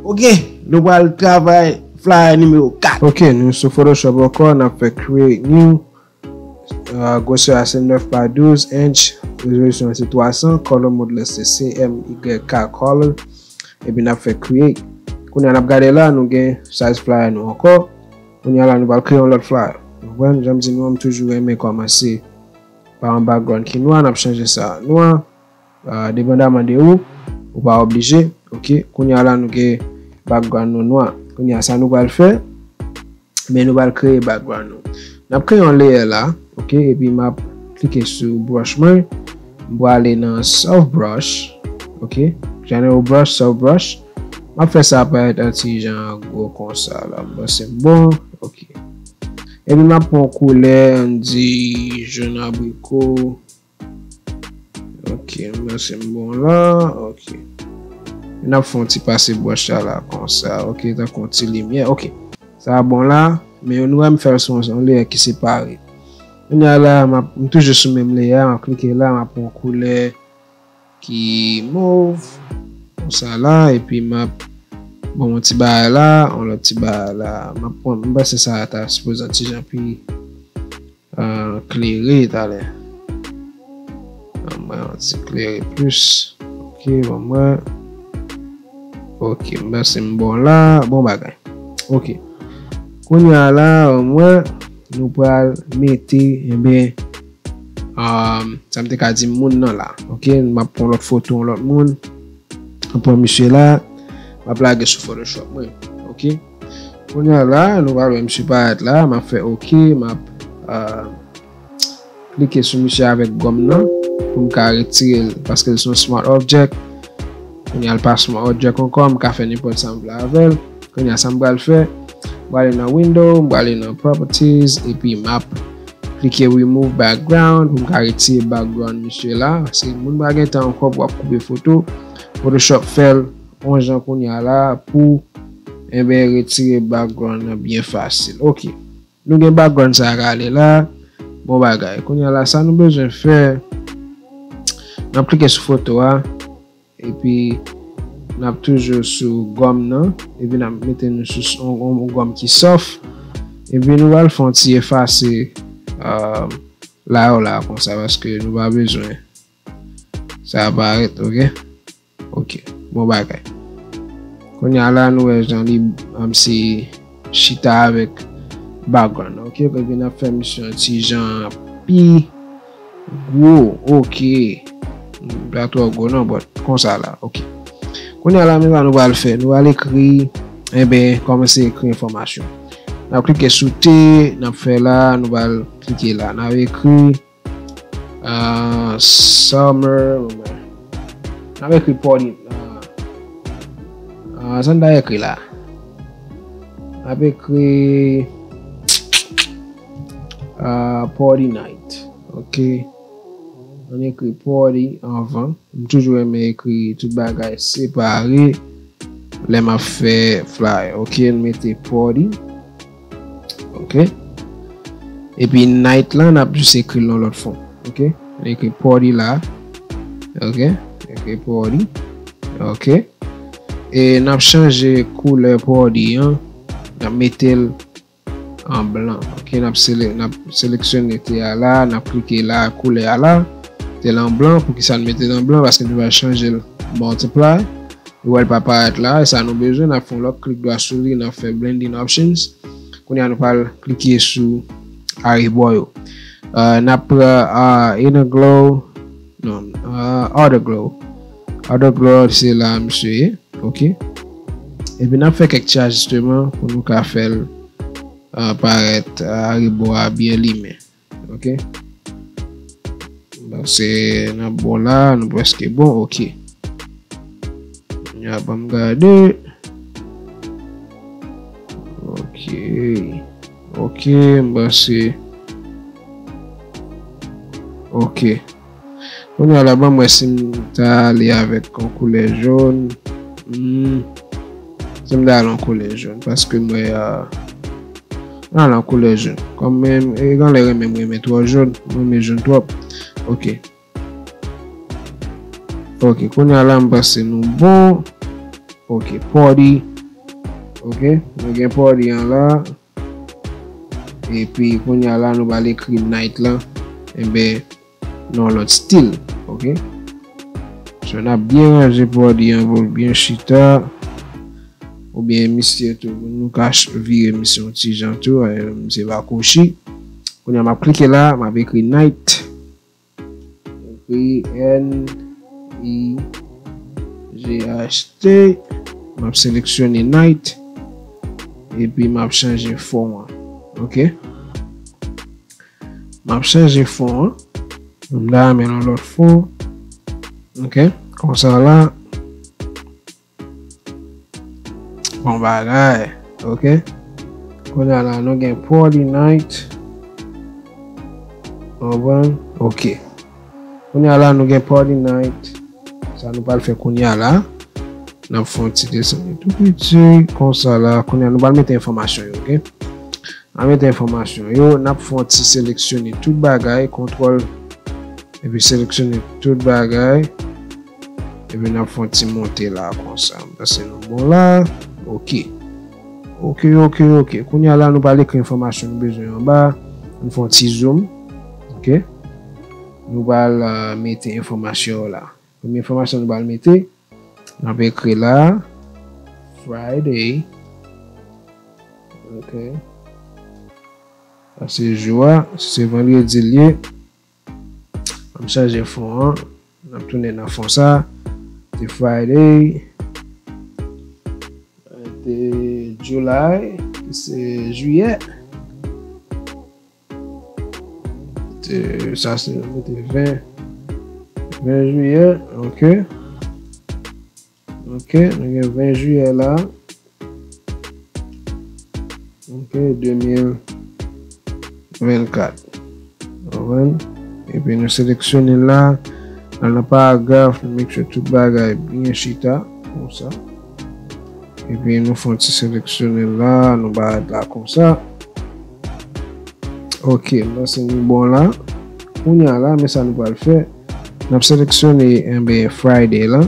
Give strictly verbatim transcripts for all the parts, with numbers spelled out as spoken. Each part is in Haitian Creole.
Ok, nou pral travay flyer nimewo kat. Ok, nou sou Photoshop ankò, n ap fè create new. Uh, gwosè a se nèf pa douz inch, rezolisyon an se twa san, color mode la se C M Y K color, epi n ap fè create. Kounye a n ap gade la, nou gen size flyer nou ankò. Kounye a la, nou pral kreye yon lòt flyer. Ou konprann? Jan m di nou an, m toujou renmen kòmanse pa yon background ki nwa, n ap chanje sa a nwa. Ah, depandaman de ou, ou pa oblije. Ok, kounye a la, nou gen background nou nwa. Kounye a, sa nou pral fè, men nou pral kreye background nou. N ap kreye yon layer la, ok, epi m ap klike sou brush mwen. M prale nan soft brush, ok, general brush, soft brush. M ap fè sa parèt yon ti jan gwo konsa la. M panse m bon, ok. Epi m ap pran yon koulè, ann di jòn abriko. Ok, m panse m bon la. Ok. N ap fè yon ti pase brush la la konsa. Ok, tankou yon ti limyè. Ok. Sa bon la. Men nou wè m fè l sou yon layer ki separe. Kounye a la, m ap, m toujou sou menm layer a, m ap klike la, m ap pran yon koulè ki mov. Konsa la, epi m ap bon yon ti bagay la, yon lòt ti bagay la. M ap pran, m panse sa a ta sipoze yon ti jan pi ah, klere talè. Ban mwen yon ti klere plis. Ok, ban mwen. Ok, m panse m bon la. Bon bagay. Ok. Kounye a la, ban mwen, nou pral mete, enben, ah, sa m te ka di moun nan la. Ok, m ap pran lòt foto, yon lòt moun. M pran misye la, m ap lage sou Photoshop mwen. Ok. Kounye a la, nou pral wè misye parèt la, m ap fè ok, m ap, ah, klike sou misye avèk gòm nan pou m ka retire l, paske l se yon smart object. Kounye a l pa smart object ankò, m ka fè nenpòt sa m vle avè l. Kounye a sa m pral fè, m prale nan window, m prale nan properties, epi m ap klike remove background pou m ka retire background misye la, paske moun pa gen tan ankò pou ap koupe foto. Photoshop fè l yon jan kounye a la pou, enben, retire background nan byen fasil. Ok. Nou gen background sa a k ale la. Bon bagay. Kounye a la, sa nou bezwen fè, n ap klike sou foto a, epi n ap toujou sou gòm nan, epi n ap mete nou sou s-, on, on, on gòm ki soft, epi nou pral fè yon ti efase, ah, la yo la konsa, paske nou pa bezwen sa parèt, ok? Ok, bon bagay. Kounye a la, nou wè jan li, um, se chita avèk background, ok? Epi n ap fè misye yon ti jan pi gwo, ok. Pa twò gwo non, but konsa la, ok. Kounye a la, men sa nou pral fè, nou pral ekri, enben, kòmanse ekri enfòmasyon. N ap klike sou T, n ap fè la, nou pral klike la, n ap ekri ah, summer, n ap ekri party, ah, ah, sa n ta ekri la? N ap ekri, ah, party night. Ok. Ann ekri party anvan. M toujou renmen ekri tout bagay separe lè m ap fè flyer. Ok, n mete party. Ok. Epi night lan, n ap jis ekri l yon lòt fon. Ok. N ekri party la. Ok. N ekri party. Ok. E n ap chanje koulè party an. N ap mete l an blan. Ok. N ap sele-, n ap seleksyone te a la. N ap klike la, koulè a la. Mete l an blan. Poukisa n mete l an blan? Paske nou va chanje l multiply. Ou wè l pa parèt la, e sa nou bezwen, n ap fè yon lòt klik dwa sou li, n ap fè blending options. Kounye a nou pral klike sou arebò yo. Ah, n ap pran, ah, inner glow, non, ah, outer glow. Outer glow se la misye ye, ok. Epi n ap fè kèk ti ajisteman pou nou ka fè l, ah, parèt, ah, arebò a byen limen. Ok. Donk se n ap bon la, nou prèske bon, ok. Kounye a ban m gade. Ok. Ok, m panse. Ok. Kounye a la, ban m wè si m ta ale avèk yon koulè jòn. Hmm. Si m ta ale yon koulè jòn, paske m wè, ah, Ala koulè jòn. Kòm mwen, e, gen lè renmen, mwen renmen twò jòn. Mwen renmen jòn twòp. Ok. Ok, kounye a la, m panse nou bon. Ok, party. Ok, nou gen party an la. Epi kounye a la nou pral ekri night lan. Enben, nan yon lòt stil. Ok. So n ap byen ranje party an pou l byen chita. Oubyen misye tou, nou ka ch- vire misye yon ti jan tou. Eh, misye pa kouchi. Kounye a m ap klike la, m ap ekri night. Ekri N I G H T. M ap seleksyone night. Epi m ap chanje fon an. Ok. M ap chanje fon an. M ta renmen yon lòt fon. Ok. Konsa la. Bon bagay. Ok. Kounye a la, nou gen party night. Konprann? Ok. Kounye a la, nou gen party night. Sa nou pral fè kounye a la. N ap fè yon ti desann li tou piti. Konsa la, kounye a, nou pral mete enfòmasyon yo, ok? N ap mete enfòmasyon yo. N ap fè yon ti seleksyone tout bagay. Kontwòl. Epi seleksyone tout bagay. Epi n ap fè yon ti monte la konsa. M panse nou bon la. Ok. Ok, ok, ok. Kounye a la, nou pral ekri enfòmasyon nou bezwen anba. Nou fè yon ti zoom. Ok. Nou pral, euh, mete enfòmasyon yo la. Premye enfòmasyon nou pral mete, n ap ekri la, Friday. Ok. Sa se jou a. Si se vandredi l ye, m ap chanje fon an. N ap tounen nan fon sa. Se Friday. Se July. Se jiyè. Se, sa se, nou mete ven. Ven jiyè. Ok. Ok. Nou gen ven jiyè la. Ok, de mil vennkat. Konprann? Epi nou seleksyone la, al nan paragraf, nou make sure tout bagay byen chita, konsa. Epi nou fè yon ti seleksyone la, nou parèt la konsa. Ok, m panse nou bon la. Kounye a la, men sa nou pral fè. N ap seleksyone, enben, Friday la.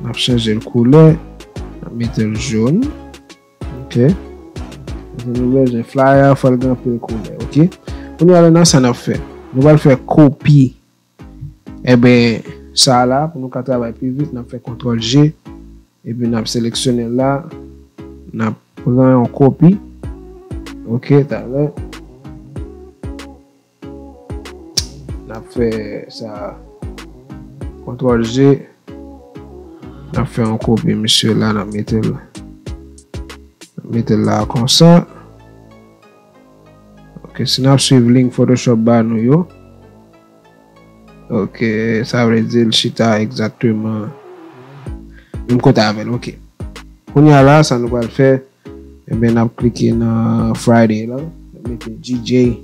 N ap chanje l koulè. N ap mete l jòn. Ok. Paske nou bezwen flyer, fò l gen anpil koulè, ok. Kounye a la, nan sa n ap fè. Nou pral fè kopi. Enben, sa a la, pou nou ka travay pi vit, n ap fè kontwòl G. Epi n ap seleksyone l la. N ap pran yon kopi. Ok, talè. N ap fè sa. Kontwòl G. N ap fè yon kopi misye la, n ap mete l. N ap mete l la konsa. Ok, si n ap swiv link Photoshop ba nou yo. Ok, sa vle di l chita egzakteman menm kote avè l. Ok. Kounye a la, sa nou pral fè, enben, n ap klike nan Friday la. N ap mete D J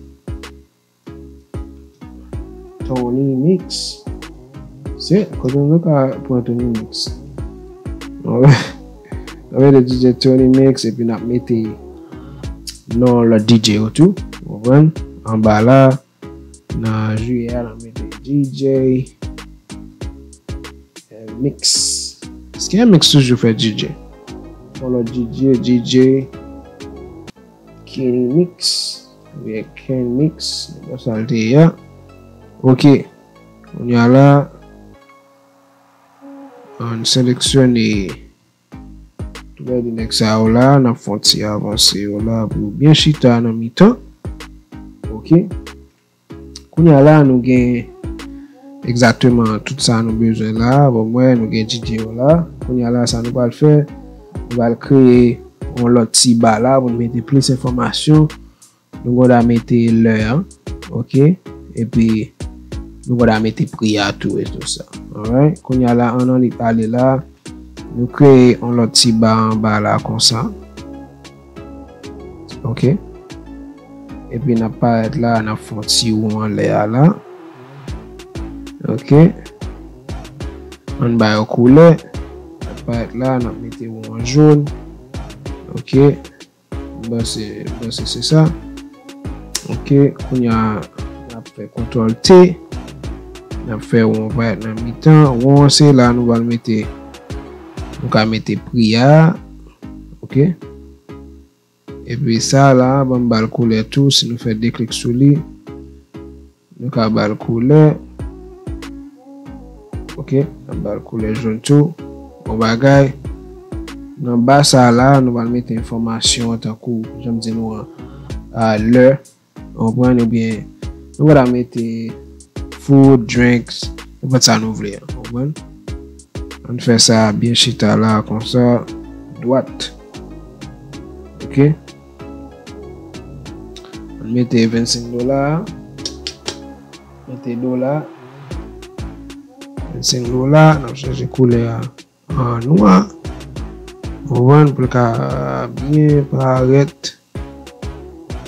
Tony Mix. Se, kote nou ka pran Tony Mix? N ap mete D J Tony Mix, epi n ap mete non lòt D J yo tou. Ou konprann? Anba la, nan jiyè a, n ap mete D J, eh, Mix. Èske Mix toujou fè D J? Yon lòt D J, D J Kenny Mix. Oubyen Ken Mix. Bon, sa l te ye a. Ok. Kounye a la, ann seleksyone tout lè de nèg sa yo la, n ap fè yon ti avanse yo la pou yo byen chita nan mitan. Ok. Kounye a la, nou gen egzakteman tout sa nou bezwen la. Bon, mwen, nou gen D J yo la. Kounye a la, sa nou pral fè, nou pral kreye yon lòt ti ba la pou nou mete plis enfòmasyon. Nou konn ta mete lè an, ok? Epi, nou konn ta mete pri a tou e tout sa. Alright? Kounye a la, ann annik ale la, nou kreye yon lòt ti ba anba la konsa. Ok. Epi n ap parèt la, n ap fè yon ti won anlè a la. Ok. Ann ba yo koulè. N ap parèt la, n ap mete won an jòn. Ok. M panse, m panse se sa. Ok. Kounye a, n ap fè kontwòl T. N ap fè won parèt nan mitan. Won an se la nou pral mete, nou ka mete pri a. Ok. Epi sa la, ban m ba l koulè tou, si nou fè de klik sou li, nou ka ba l koulè. Ok, n ap ba l koulè jòn tou. Bon bagay. Nan ba sa la, nou pral mete enfòmasyon tankou, jan m di nou an, a, lè, ou konprann, oubyen nou pral mete food, drinks, nenpòt sa nou vle an, ou konprann. Ann fè sa byen chita la, konsa, dwat. Ok. Ann mete vennsenk dola. Mete dola. Vennsenk dola, n ap chanje koulè a an nwa. Ou konprann, pou l ka byen parèt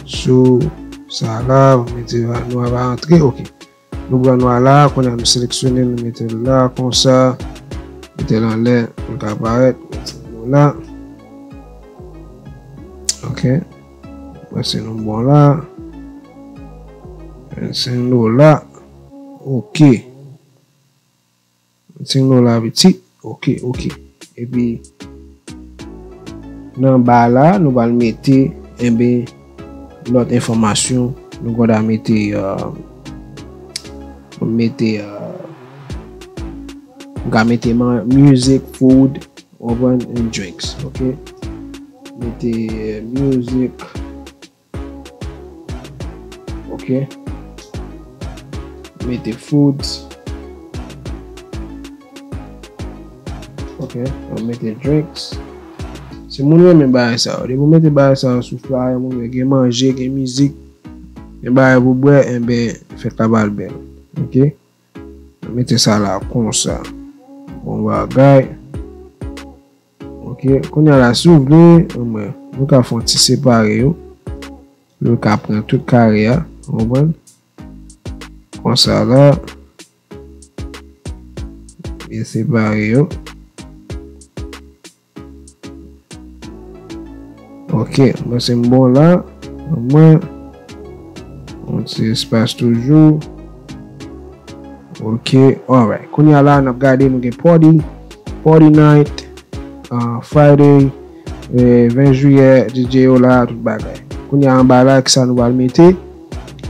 sou sa la, pou mete nwa pa antre, ok. Nou pran nwa la, kounye a nou seleksyone, nou mete l la, konsa. Mete l anlè, pou l ka parèt, mete l la. Ok. Panse nou bon la. Vennsenk dola. Ok. Vennsenk dola pitit. Ok, ok. Epi, nan ba la, nou pral mete, enben, lòt enfòmasyon. Nou konn ta mete, euh, nou mete, euh, nou ka mete man-, music, food, ou konprann, and drinks, ok? Mete, euh, music, ok? Mete foods. Ok, nou mete drinks. Si moun renmen bagay sa yo, depi w mete bagay sa yo sou flyer, moun wè gen manje, gen mizik, gen bagay pou bwè, enben, fèt la pral bèl. Ok? Nou mete sa la konsa. Bon bagay. Ok, kounye a la, si w vle, anmwè, nou ka fè yon ti separe yo. Nou ka pran tout kare a, w konprann? Konsa la. Byen separe yo. Ok, mwen se m bon la. Anmwè. Yon ti espas toujou. Ok, alright. Kounye a la, n ap gade, nou gen party, party night, uh, Friday, eh, ven jiyè, D J yo la, tout bagay. Kounye a anba la, kisa nou pral mete?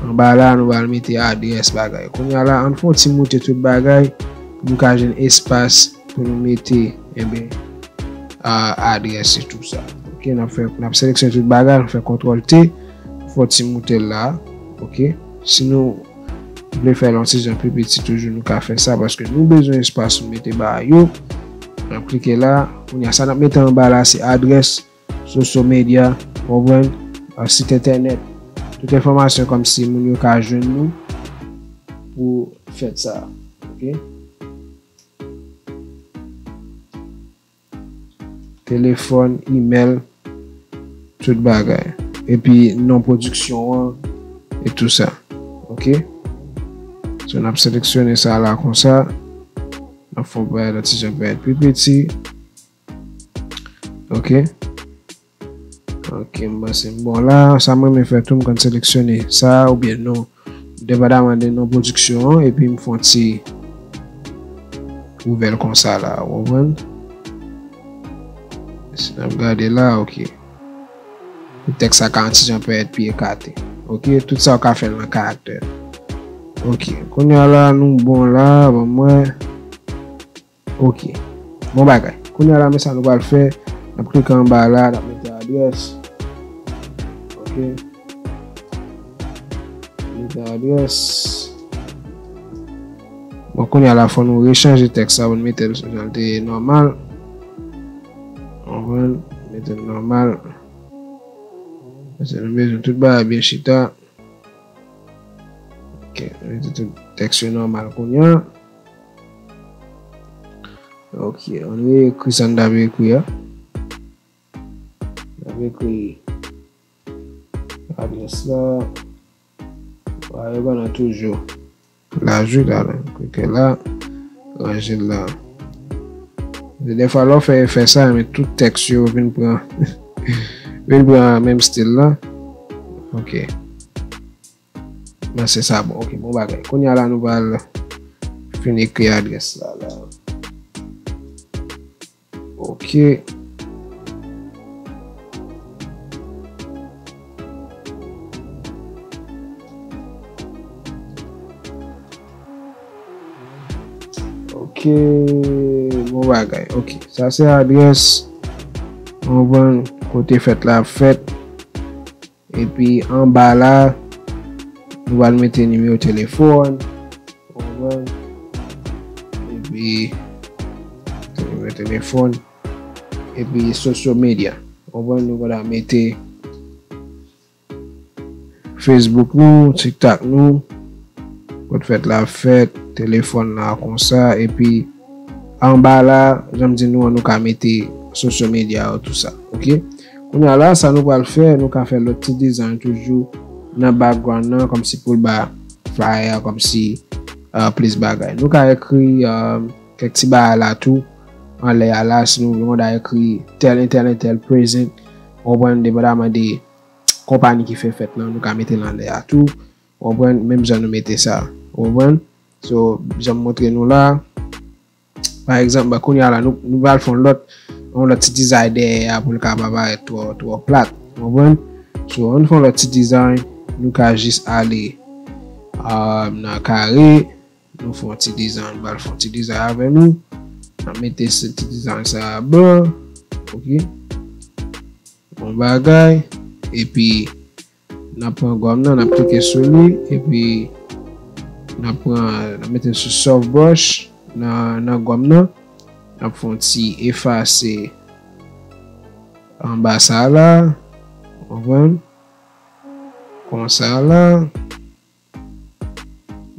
Anba la, nou pral mete adrès bagay. Kounye a la, ann fè yon ti moute tout bagay, pou nou ka jwenn espas pou nou mete, enben, a, adrès e tou sa. Ok, n ap fè, n ap seleksyone tout bagay, n ap fè kontwòl T, fè yon ti moute l la. Ok, si nou vle fè l yon ti jan pi piti toujou, nou ka fè sa, paske nou bezwen espas pou mete bagay yo. N ap klike la. Kounye a, sa n ap mete anba la, se adrès, social media, w konprann, a, sit entènèt. Tout enfòmasyon kòmsi moun yo ka jwenn nou pou fèt sa. Ok? Telefòn, imèl, tout bagay. Epi non pwodiksyon an e tou sa. Ok? So, n ap seleksyone sa la konsa. N ap fè yon bagay yon ti jan parèt pi piti. Ok? Ok, m panse m bon la. Sa m renmen fè tou, m konn seleksyone sa oubyen non. Depandaman de non pwodiksyon an, epi m fè yon ti ouvè l konsa la, w konprann? Si n ap gade la, ok. Pou tèks sa ka yon ti jan parèt pi ekate. Ok, tout sa w ka fè l nan karaktè. Ok, kounye a la, nou bon la, ban m wè. Ok. Bon bagay. Kounye a la, men sa nou pral fè. N ap klike anba la, n ap mete adrès. Ok. Mete adrès. Bon, kounye a la, fò nou rechanje tèks la pou n mete l jan l te ye nòmal. Ou konprann? Mete l nòmal. Paske nou bezwen tout bagay byen chita. Ok, mete tout tèks yo nòmal kounye a. Ok, ann reekri sa n t ap ekri a. N ap ekri adrès la. Bagay yo gentan toujou la, jwi la, la. Klike la, ranje l la. Dèfwa, lè w fè efè sa, men tout tèks yo vin pran, vin pran menm stil la. Ok. Men se sa, bon, ok, bon bagay. Kounye a la, nou pral fin ekri adrès la, la. Ok. Ok, bon bagay. Ok, sa se adrès, ou konprann, kote fèt la ap fèt. Epi anba la, nou pral mete nimewo telefòn, ou konprann. Epi nimewo telefòn. Epi social media. Ou konprann, nou pral mete Facebook nou, TikTok nou, kot fèt la fèt, telefòn la konsa, epi anba la, jan m di nou an, nou ka mete social media yo, tou sa, ok? Kounye a la, sa nou pral fè, nou ka fè lòt ti design toujou nan background nan, kòmsi pou l ba flyer, kòmsi, euh, plis bagay. Nou ka ekri, euh, kèk ti bagay la tou, anlè a la, si nou vle, nou ta ekri tel entèl entèl present, ou konprann, depandaman de konpani ki fè fèt lan, nou ka mete l anlè a tou. Ou konprann? Menm jan nou mete sa. Ou konprann? So, jan m montre nou la, pa egzanp, ba, kounye a la, nou, nou pral fè yon lòt, yon lòt ti dizay dèyè a pou l ka pa parèt twò, twò plat. Ou konprann? So, ann fè yon lòt ti dizay, nou ka jis ale, ah, nan kare, nou fè yon ti dizay, nou pral fè yon ti dizay avè nou. N ap mete se ti dizay sa a blan. Ok. Bon bagay. Epi, n ap pran gòm nan, n ap klike sou li. Epi, n ap pran, n ap mete l sou soft brush nan, nan gòm nan. N ap fè yon ti efase anba sa la. Konprann? Konsa la.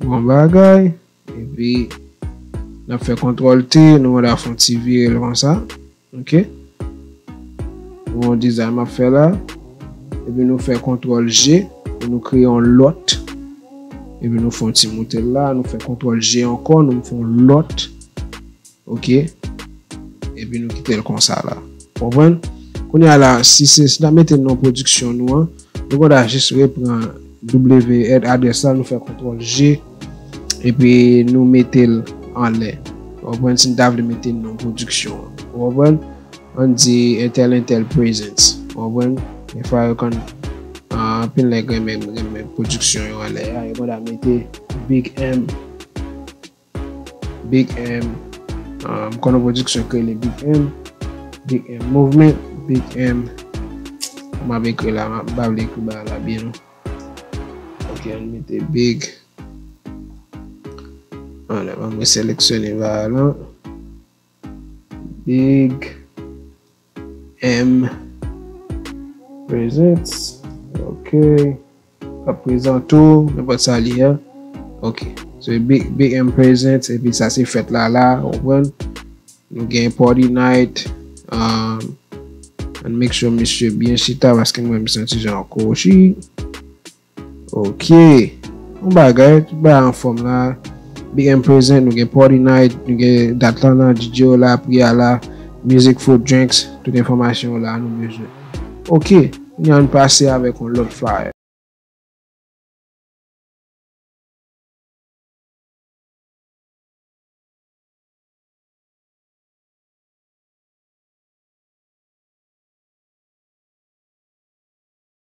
Bon bagay. Epi, n ap fè kontwòl T, nou mande fè yon ti vire l konsa. Ok? Yon dizay m ap fè la. Epi, nou fè kontwòl G pou nou kreye yon lòt. Epi, nou fè yon ti moute l la. Nou fè kontwòl G ankò, nou fè yon lòt. Ok? Epi nou kite l konsa la. Konprann? Kounye a la, si se, si n ap mete non pwodiksyon nou an, nou konn ta jis repran W, adrès la, nou fè kontwòl G, epi nou mete l anlè. Ou konprann? Si n ta vle mete non pwodiksyon an. Ou konprann? Ann di entèl entèl presents. Ou konprann? Defwa yo konn, ah, anpil nèg renmen, renmen pwodiksyon yo anlè a. Yo konn ta mete Big M. Big M, ah, m konn yon pwodiksyon ki rele Big M, Big M Movement, Big M, m ap ekri la, m ap, m pa vle ekri bagay la byen non. Ok, ann mete Big. Ann, ann mwen seleksyone bagay la. Big M Presents. Ok. Ap prezante w, nenpòt sa li ye. Ok. So, Big, Big M Presents, epi sa se fèt la la, ou konprann? Nou gen Party Night. Um, ann make sure misye byen chita, paske mwen, m santi jan kwochi. Ok. Yon bagay, tout bagay anfòm la. Big M Present, nou gen Party Night, nou gen dat lan nan, D J yo la, pri a la, music, food, drinks, tout enfòmasyon yo la, nou bezwen. Ok. Kounye a ann pase avèk yon lòt flyer.